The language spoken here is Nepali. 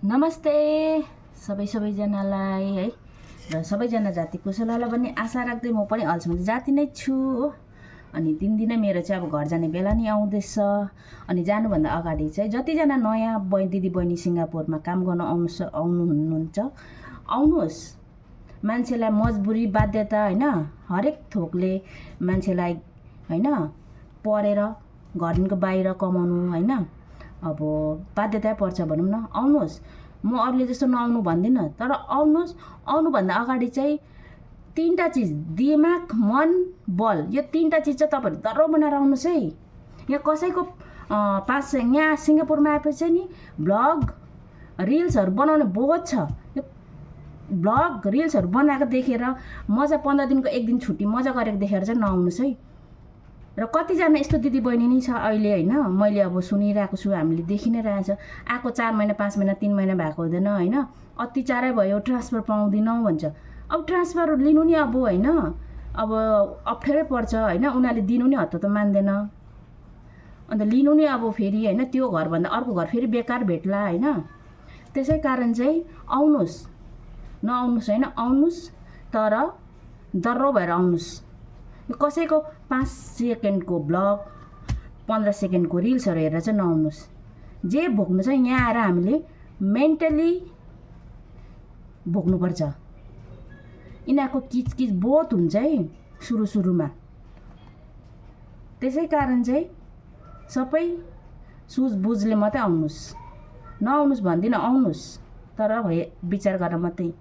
नमस्ते सबैजनालाई है र सबैजना जाति कुशल होला भन्ने आशा राख्दै म पनि अहिलेसम्म जाति नै छु हो। अनि दिनदिनै मेरो चाहिँ अब घर जाने बेला नि आउँदैछ। अनि जानुभन्दा अगाडि चाहिँ जतिजना नयाँ दिदी बहिनी सिङ्गापुरमा काम गर्न आउनुहुन्छ आउनुहोस्। मान्छेलाई मजबुरी बाध्यता हैन हरेक थोकले मान्छेलाई हैन परेर घरदेखिको बाहिर कमाउनु हैन अब बाध्यता पर्छ भनौँ न। आउनुहोस्, म अरूले जस्तो नआउनु भन्दिनँ, तर आउनुहोस्। आउनुभन्दा अगाडि चाहिँ तीनटा चिज दिमाग मन बल, यो तीनटा चिज चाहिँ तपाईँहरू दह्रो बनाएर आउनुहोस् है। यहाँ कसैको यहाँ सिङ्गापुरमा आएपछि चाहिँ नि भ्लग रिल्सहरू बनाउने बहुत छ। यो भ्लग रिल्सहरू बनाएको देखेर मजा 15 दिनको एक दिन छुट्टी मजा गरेको देखेर चाहिँ नआउनुहोस् है। र कतिजना यस्तो दिदी बहिनी नै छ अहिले हैन, मैले अब सुनिरहेको छु, हामीले देखि नै रहेछ। आएको 4 महिना 5 महिना 3 महिना भएको हुँदैन हैन, अत्याचारै भयो, ट्रान्सफर पाउँदिनौँ भन्छ। अब ट्रान्सफर लिनु नि अब हैन, अब अप्ठ्यारै पर्छ हैन, उनीहरूले दिनु नि हत्त त मान्दैन। अन्त लिनु नि अब फेरि हैन, त्यो घरभन्दा अर्को घर फेरि बेकार भेट्ला हैन। त्यसै कारण चाहिँ आउनुहोस्, नआउनुहोस् हैन, आउनुहोस् तर दर्रो भएर आउनुहोस्। कसैको 5 सेकेन्डको ब्लग 15 सेकेन्डको रिल्सहरू हेरेर चाहिँ नआउनुहोस्। जे भोग्नु चाहिँ यहाँ आएर हामीले मेन्टली भोग्नुपर्छ। यिनीहरूको किचकिच बहुत हुन्छ है सुरुमा। त्यसै कारण चाहिँ सबै सुझबुझले मात्रै आउनुहोस्। नआउनुहोस् भन्दिनँ, आउनुहोस् तर विचार गरेर मात्रै।